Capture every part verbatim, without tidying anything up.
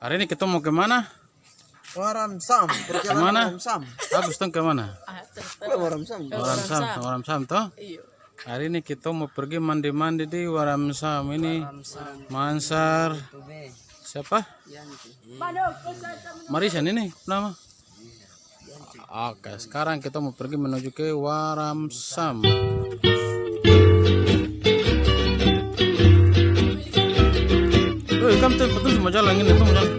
Hari ini kita mau kemana? Waram Sam. Perjalanan Kemana? Waram Sam. Agus tong kemana? Waram Sam. Waram Sam, Waram Sam toh? Iya. Hari ini kita mau pergi mandi-mandi di Waram Sam ini. Mansar. Siapa? Marisan ini nama? Oke, sekarang kita mau pergi menuju ke Waram Sam. Woi, kam tuh betul semua jalan ini, tuh jalan.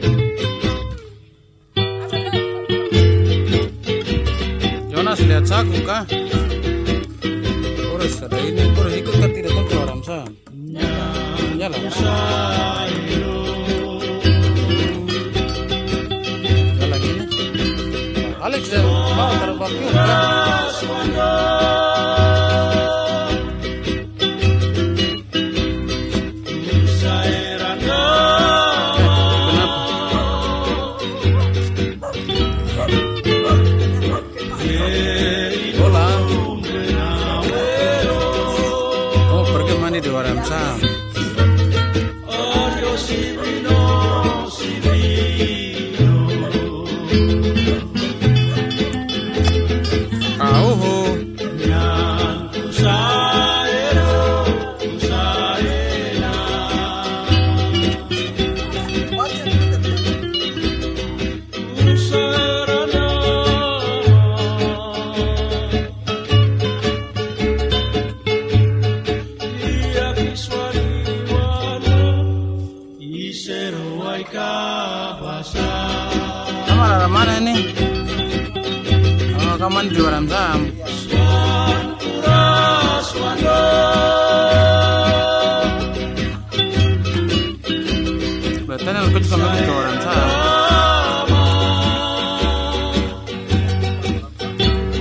Jonas lihat sagu kah? Terus ada ini, terus ikut kan tidak tahu ke Waram Sam. Jalan. Jalan ini. Alex, ya, mau taruh parkir, ya? Kenapa? Hola. Oh, pergi mandi di Waram Sam. Auhu. Sama arah mana ini? Oh, kamu di Waram Sam. Berarti aku juga mau ke Waram Sam.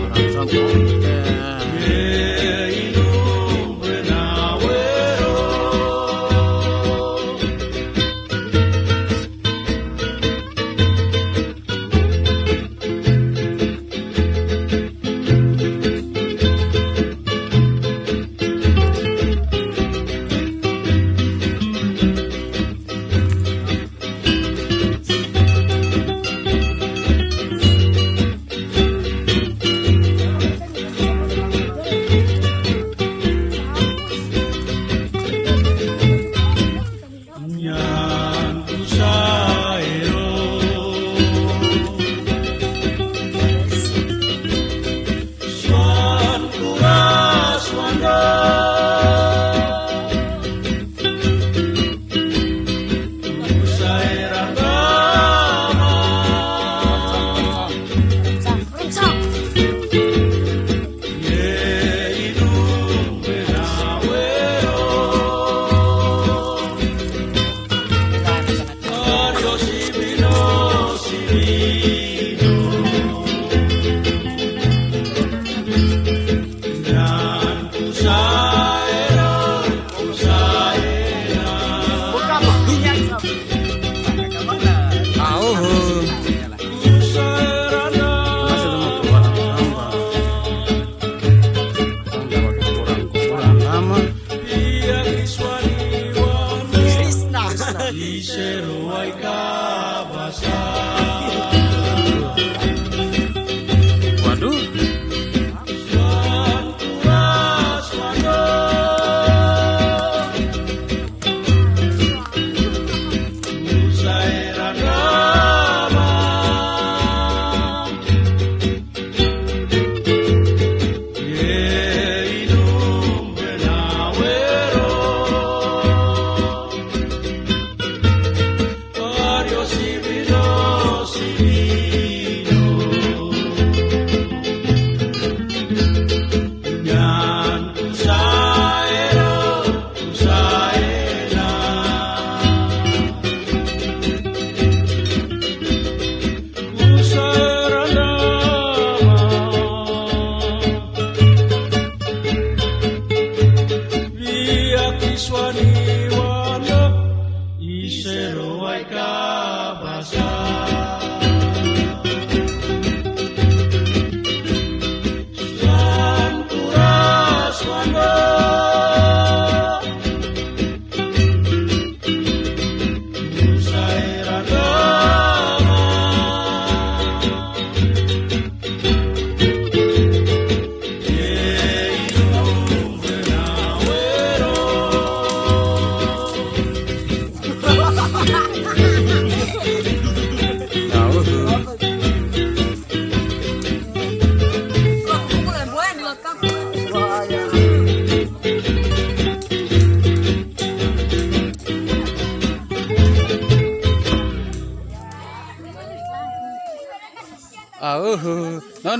Waram Sam, oke. Waduh.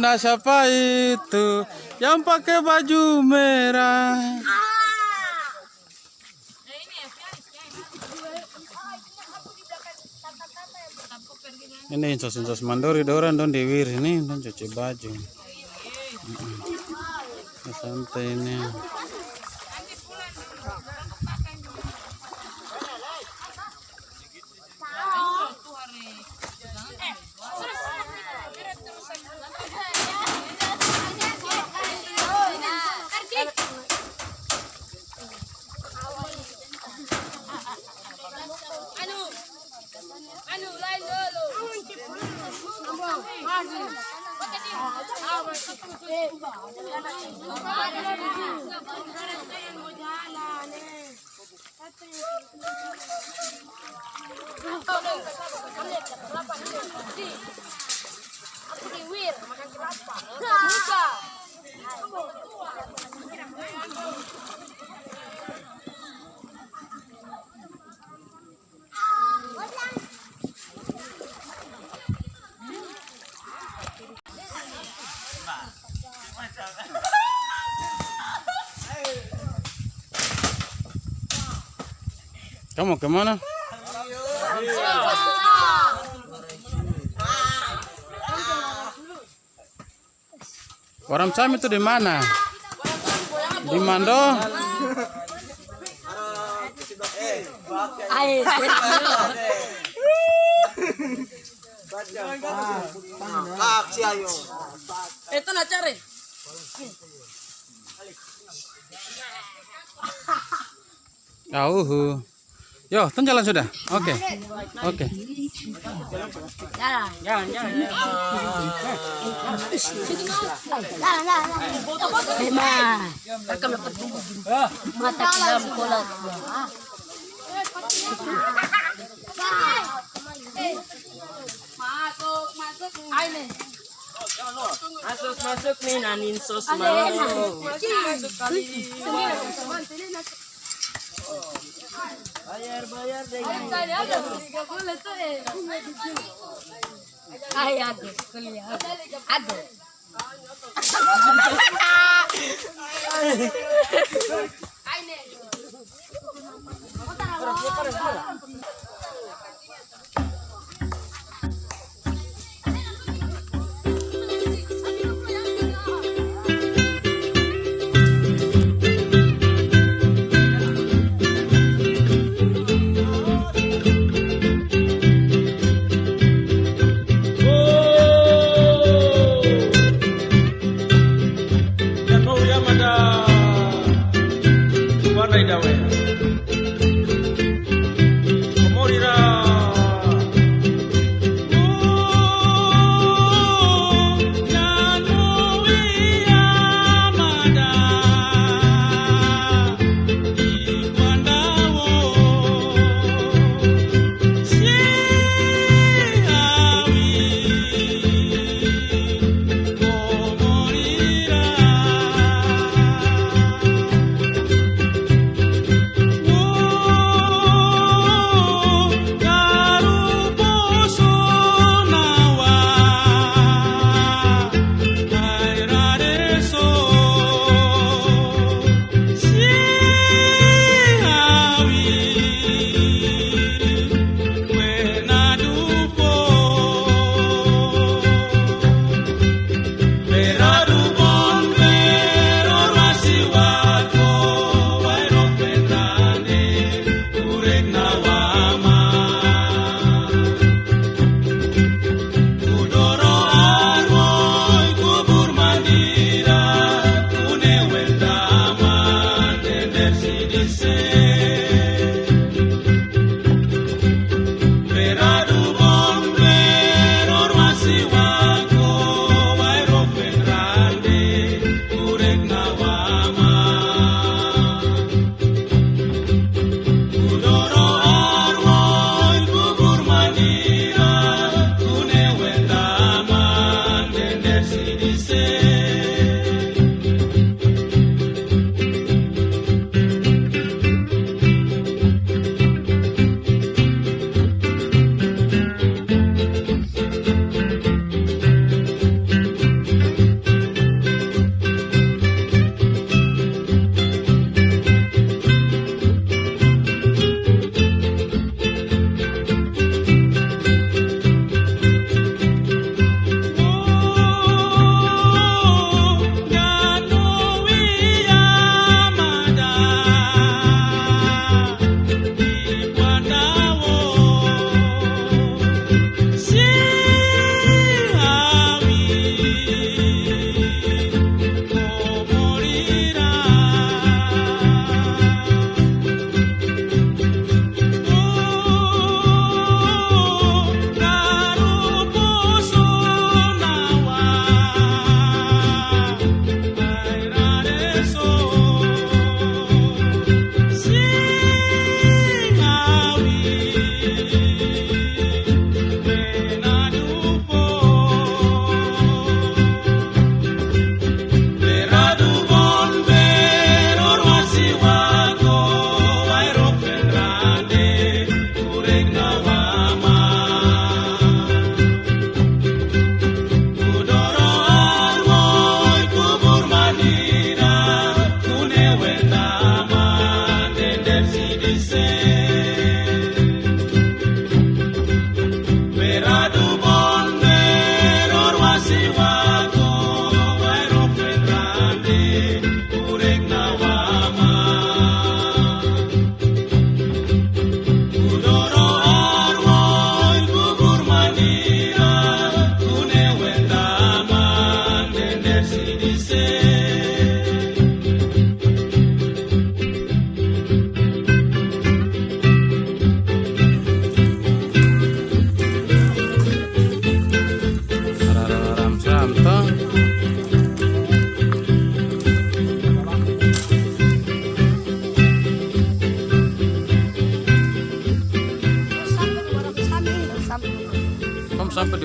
Nah, siapa itu yang pakai baju merah? Ini insos-insos mandori dorang dong di wir ini dong cuci baju. Mm-mm. Santai ini. Kamu mau kemana? Orang Sam itu di mana? Di Mando? Itu na cari. Auhu. Yo, tong jalan sudah. Oke. Oke. Jalan. Jalan, jalan, jalan. Jalan, jalan, jalan. Emang, rekam dapat mata kilam kolak. Masuk, masuk. Ayo nih. Masuk, masuk nih, nanin sos mau. Bayar, bayar deh. Ayo, ayo, ayo. Ayo, aduh, kuliah. Aduh.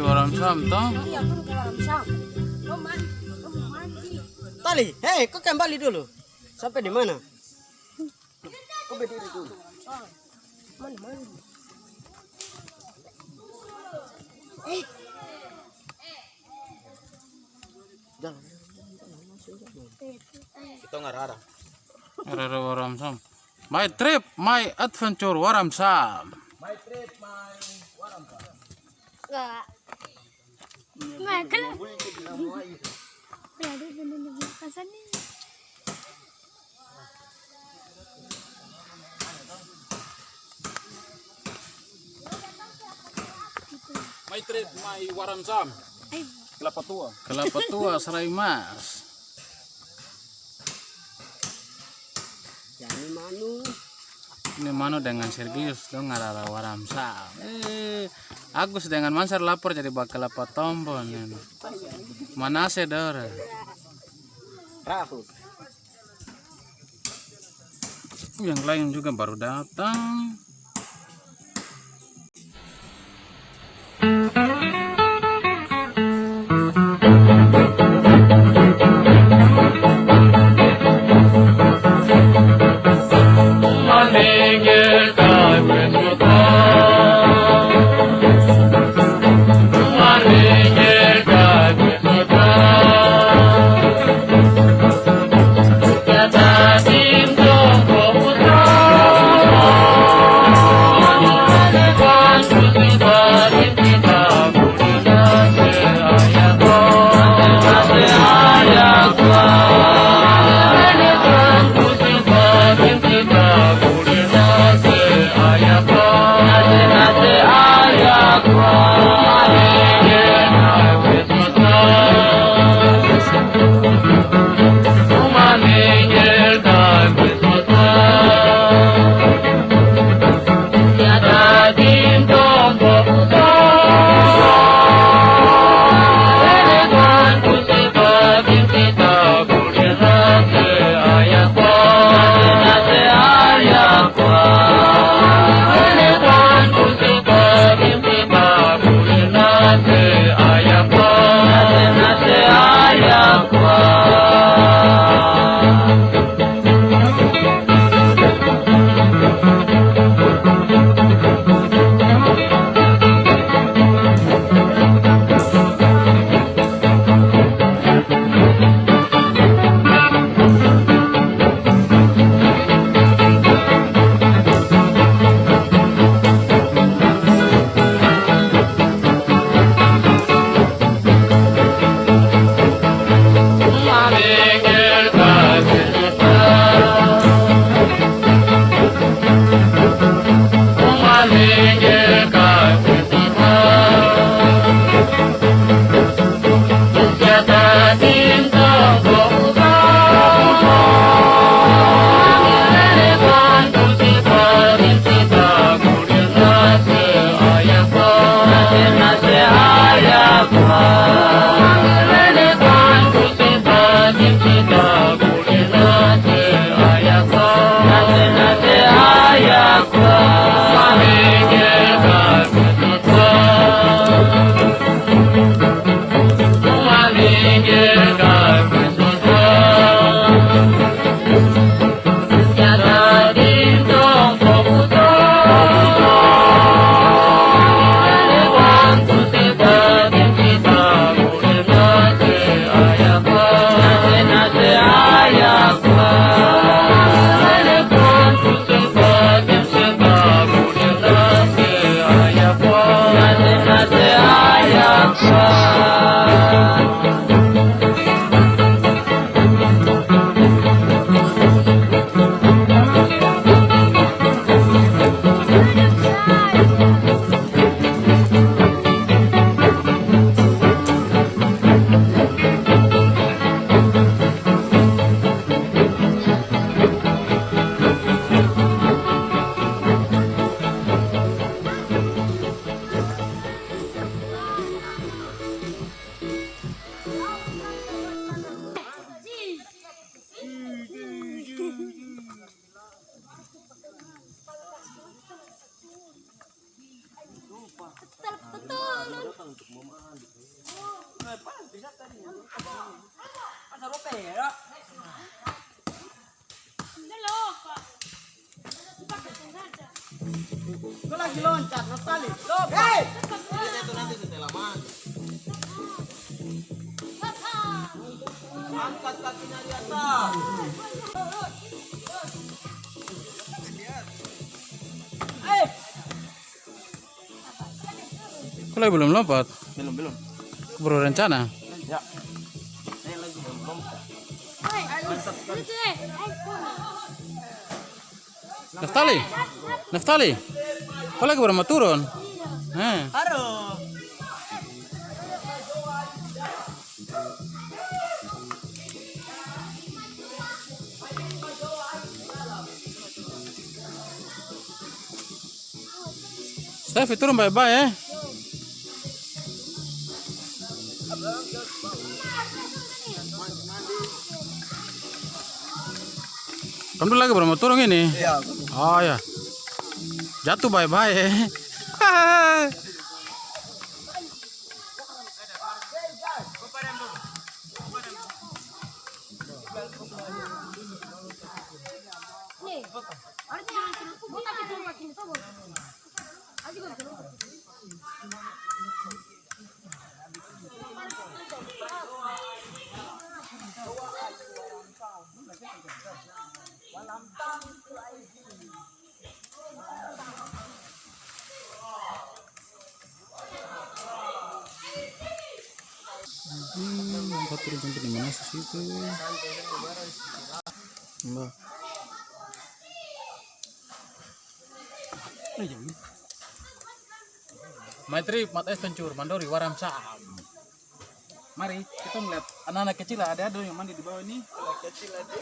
Waram Sam toh? Iya, aku ke Waram Sam. Kau mandi, kau mau mandi. Tali, hei, kau kembali dulu. Sampai di mana? Kau berdiri dulu. Mana, mana? Eh. Jalan, jalan, jalan, langsung jalan. Kita ngarara. Ngarara Waram Sam. My trip, my adventure, Waram Sam. My trip, my Waram Sam. Enggak. Nah, kalau. Ya, dia bener-bener kasar nih. My trip, my Waram Sam. Kelapa tua. Kelapa tua, serai mas. Ini Manu dengan Sergius dong ngarara Waram Sam. Eh, Agus dengan Mansar lapor jadi bakal apa tombol ini. Manase dor. Rahu. Yang lain juga baru datang. Kau lagi loncat, Naftali. Lompat. Hei! Itu nanti setelah mandi. Angkat kakinya di atas. Hei! Kau lagi belum lompat? Belum, belum. Baru rencana? Ya. Saya lagi belum lompat. Naftali, Naftali, kau lagi baru mau turun? Eh. Aduh. Steffi, turun bae-bae, eh. Kamu dulu lagi baru mau turun ini? Iya. Oh ya. Jatuh bae-bae, eh. Hmm, angkat turun sampai di mana sih situ? Mbak. My trip, mat es pencur, mandori, waram sam. Mari, kita melihat anak-anak kecil, ada ada yang mandi di bawah ini. Anak kecil ada.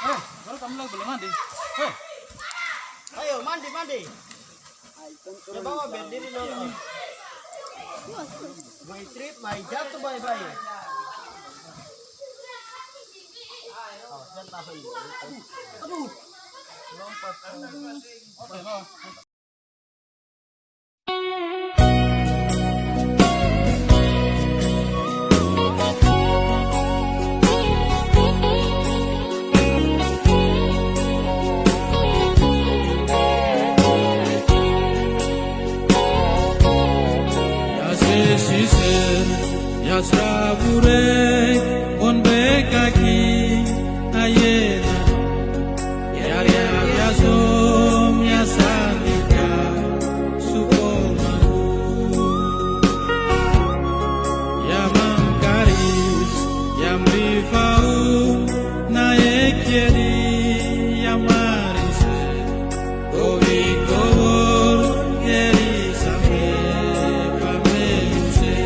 Eh, baru kamu lagi belum mandi. Eh. Ayo, mandi, mandi. Coba berdiri dulu. My trip, my jatuh, bye-bye. Awas, jangan tahan. Aduh, aduh. Lompat. Oke, no. Ya sisir, ya sraburek, bon bekaki, ayena. Ya riak, ya som, ya sandika, suko mahu. Ya mangkaris, ya mrifau, naik jedi, ya marise, kobi kobor, jedi sampe pamelu se.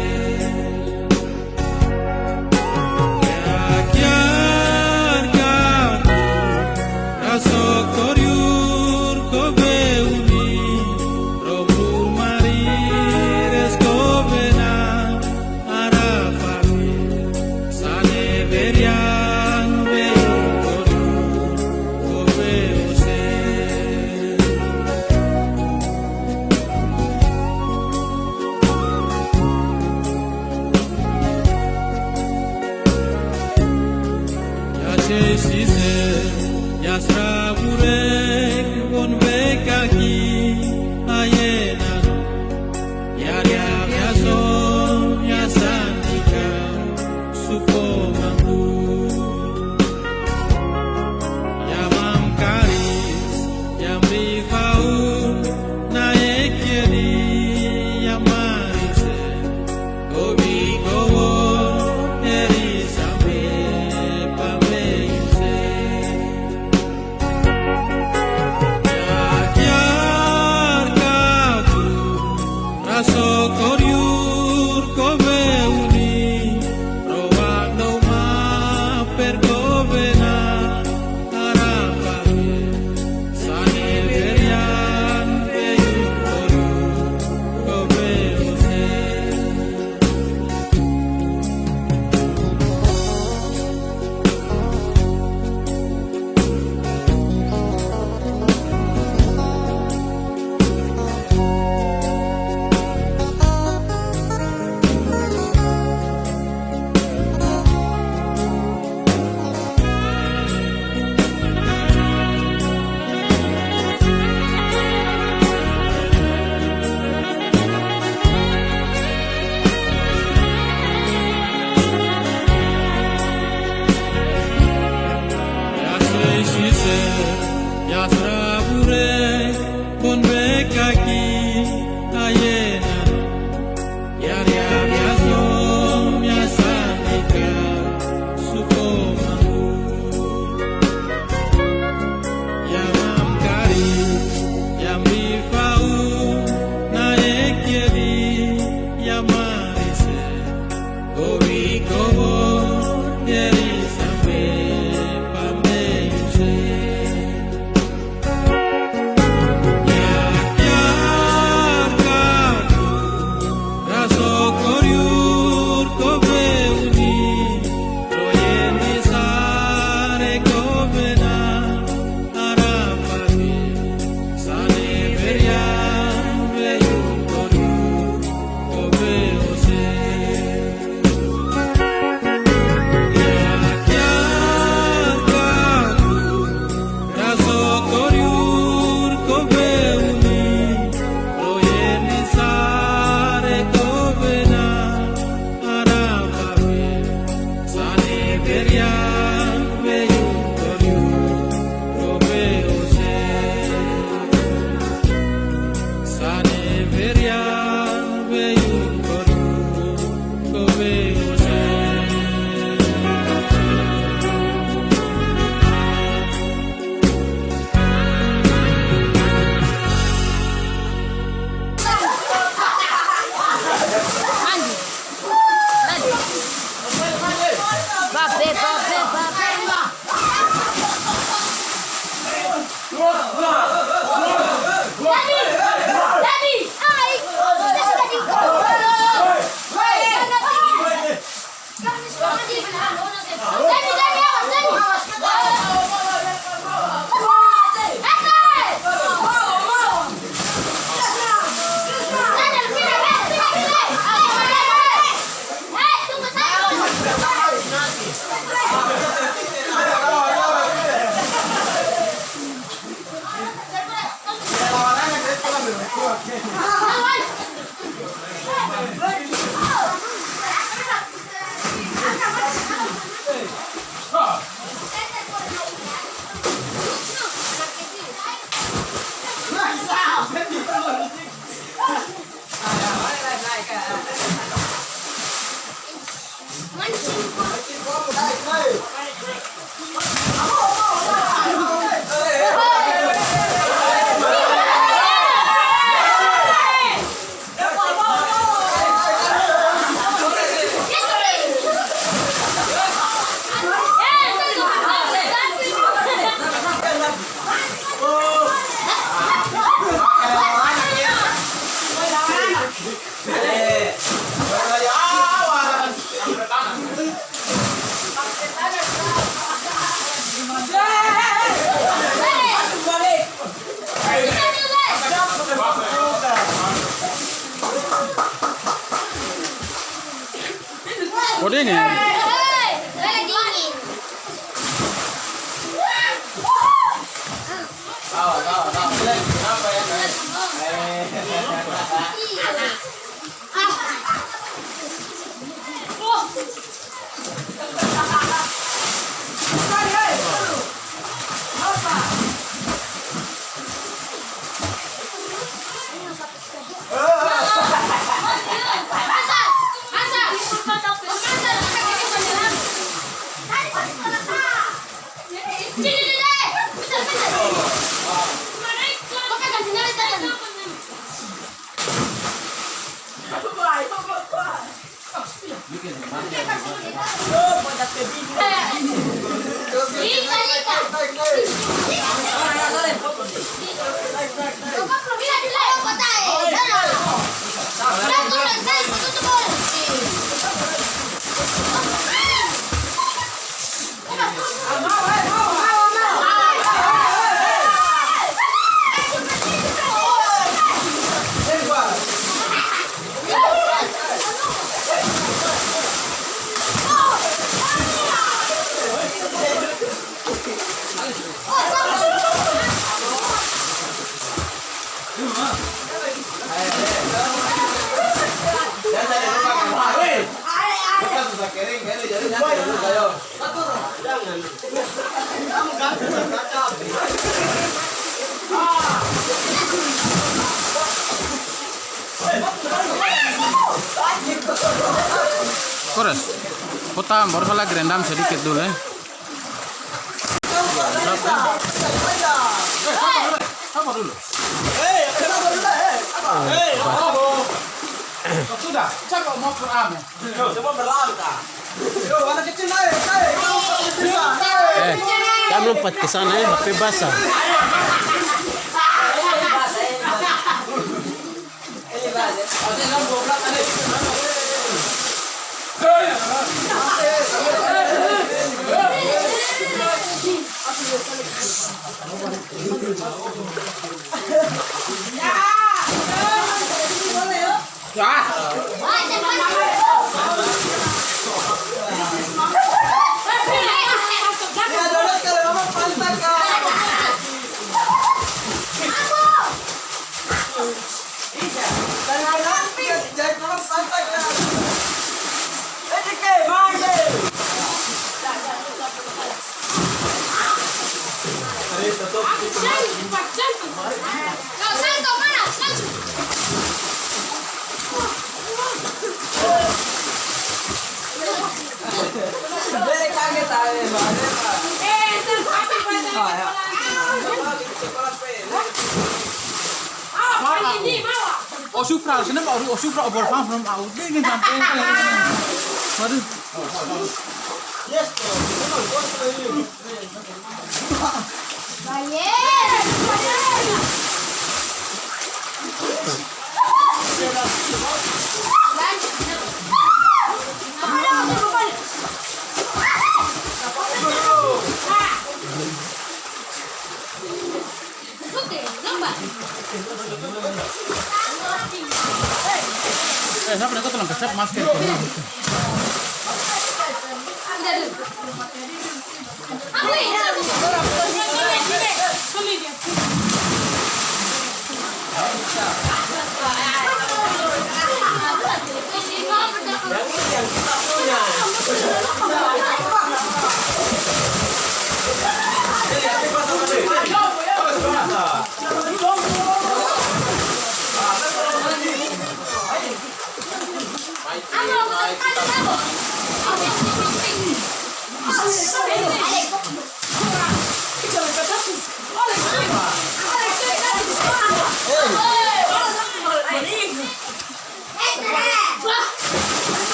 Ya sisir, ya sraburek, bon bekaki, ayena. Ya riak, ya som, ya sandika, suko mahu. Ya mangkaris, ya mrifau, naik jedi, ya marise, kobi kobor, jedi sampe pamelu se. Ya, ya, Sise, ya trabure, bon bekaki, ayena. Ya, ya, ya, som, ya sandika, suko mangu. Ya, mam kari, ya, mi fau, na, e, kiedi, ya, marise. Kobi kobo, keri sampe, pambe yuse. Oh, dingin. Kores, ko tahan, baru sa lagi rendam sedikit dulu, eh. Sabar dulu. Sudah, cakap mau Quran, eh. Yo, semua berlalu, kah? Yo, anak kecil naik, naik. Eh, jangan lompat ke sana, eh, H P basah. Oh, Sufra, sini mau, oh, Sufra, obor fam from out. Dia ingin sampai. Waduh. Eh, siapa dah kau tolong kasih masker?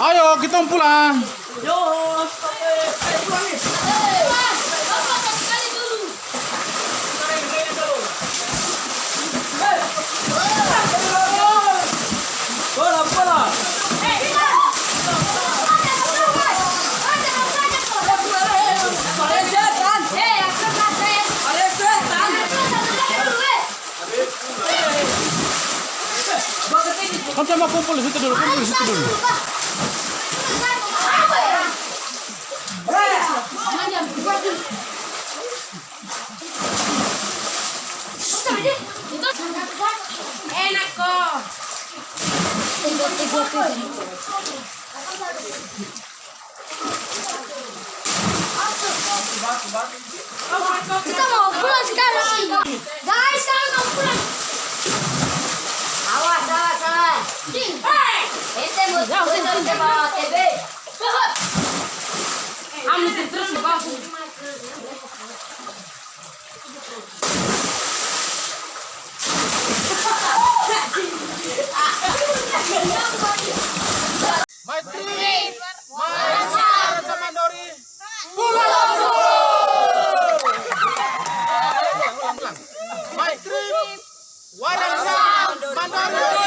Ayo, kita pulang. Kan sama kumpul di situ dulu, kumpul di situ dulu. Enak kok. Kita mau pulang sekarang. Guys, kami mau pulang. Awas, awas, awas. Ente mau, ente mau T B. Kamu terus, Bang. My trip, my trip, Mandori. Pulang, pulang. Ulang, ulang. My trip, Warangsa, Mandori.